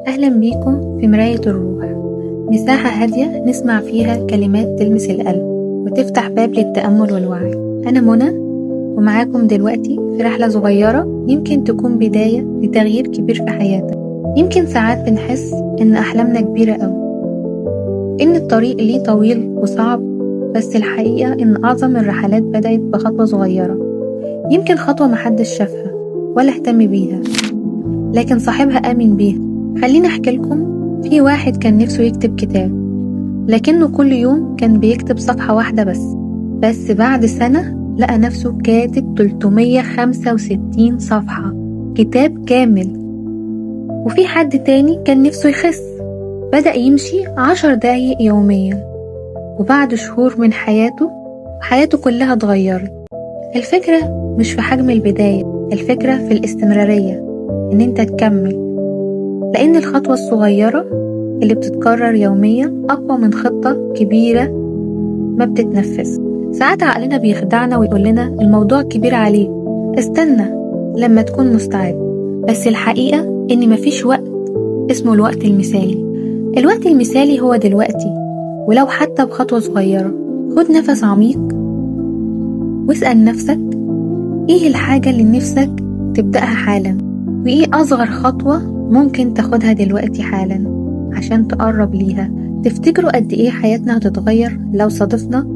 أهلا بيكم في مراية الروح، مساحة هادية نسمع فيها كلمات تلمس القلب وتفتح باب للتأمل والوعي. أنا منى ومعاكم دلوقتي في رحلة صغيرة يمكن تكون بداية لتغيير كبير في حياتك. يمكن ساعات بنحس إن أحلامنا كبيرة أوي، إن الطريق ليه طويل وصعب، بس الحقيقة إن أعظم الرحلات بدأت بخطوة صغيرة، يمكن خطوة محدش شافها ولا اهتم بيها، لكن صاحبها آمن بيها. خليني أحكي لكم، في واحد كان نفسه يكتب كتاب، لكنه كل يوم كان بيكتب صفحة واحدة بس بعد سنة لقى نفسه كاتب 365 صفحة، كتاب كامل. وفي حد تاني كان نفسه يخس، بدأ يمشي 10 دقايق يوميا، وبعد شهور من حياته كلها اتغيرت. الفكرة مش في حجم البداية، الفكرة في الاستمرارية، إن أنت تكمل، لأن الخطوة الصغيرة اللي بتتكرر يوميا أقوى من خطة كبيرة ما بتتنفذ. ساعات عقلنا بيخدعنا ويقول لنا الموضوع كبير عليك، استنى لما تكون مستعد، بس الحقيقة إن مفيش وقت اسمه الوقت المثالي. الوقت المثالي هو دلوقتي، ولو حتى بخطوة صغيرة. خد نفس عميق واسأل نفسك، إيه الحاجة اللي نفسك تبدأها حالا؟ وإيه أصغر خطوة ممكن تاخدها دلوقتي حالا عشان تقرب ليها؟ تفتكروا قد إيه حياتنا هتتغير لو صادفنا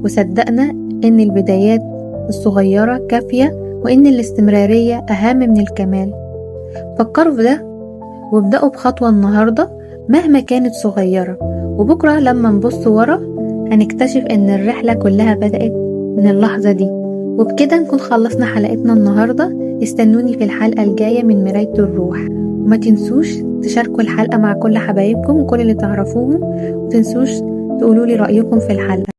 وصدقنا إن البدايات الصغيرة كافية وإن الاستمرارية أهم من الكمال؟ فكروا في ده وابدأوا بخطوة النهاردة مهما كانت صغيرة، وبكرة لما نبص ورا هنكتشف إن الرحلة كلها بدأت من اللحظة دي. وبكده نكون خلصنا حلقتنا النهاردة. استنوني في الحلقة الجاية من مراية الروح، وما تنسوش تشاركوا الحلقة مع كل حبايبكم وكل اللي تعرفوهم، وتنسوش تقولوا لي رأيكم في الحلقة.